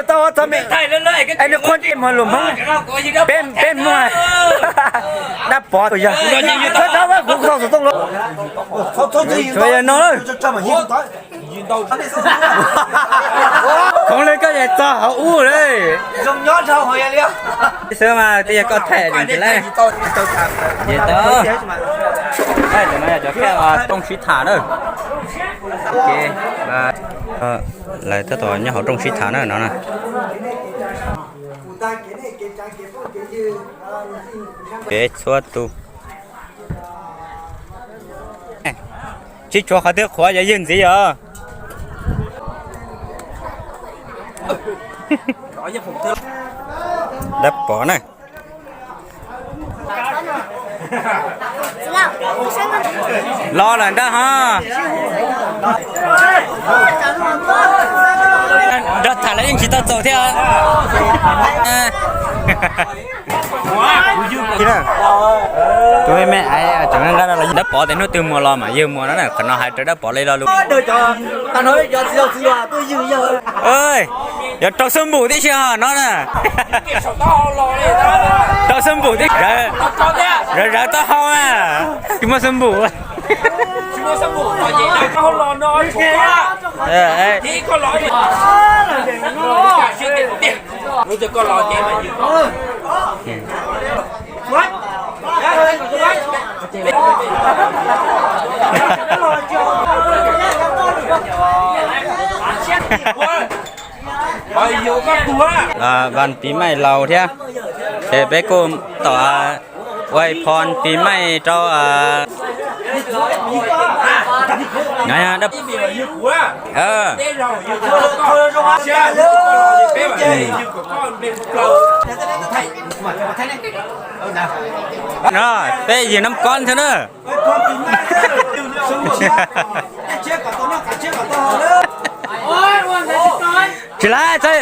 Tau txog me, es nws qhuab ntsej muag lus Hmoob, peb, peb muag dab pov tus yog, txhob txhob kuv txog xov tooj los, tsuas yog no. Khoov li koj yog txog hauv ub li. Xwb mas twb yog koj thaij lawm. Ces tau, cov no yog cov rooj sib tham na. Lawv tab tom nyob hauv rooj sib tham na no na. Kev txhua tus. Tsis tshuav qhov twg qhuav, yog ywg ntxiv os. Dab pov na. Los lawm ntag ho. Nrog tham los yeej tsis tau txaus thiab. Tus me me ais tseem nqa, dab pov tias hnub twg muag los mam ywg muag no na, qhov no hais rau dab pov li lo lus. Yog rau xab npum tib si ho no na. Rau xab npum tib, zawv zawv taub hau na, tsis muaj xab npum. Vas pis maij laus thiab, ces peb kuj tau ua phoo pis maij rau no, peb yws nab kob thiab na. Tsis laib, txhob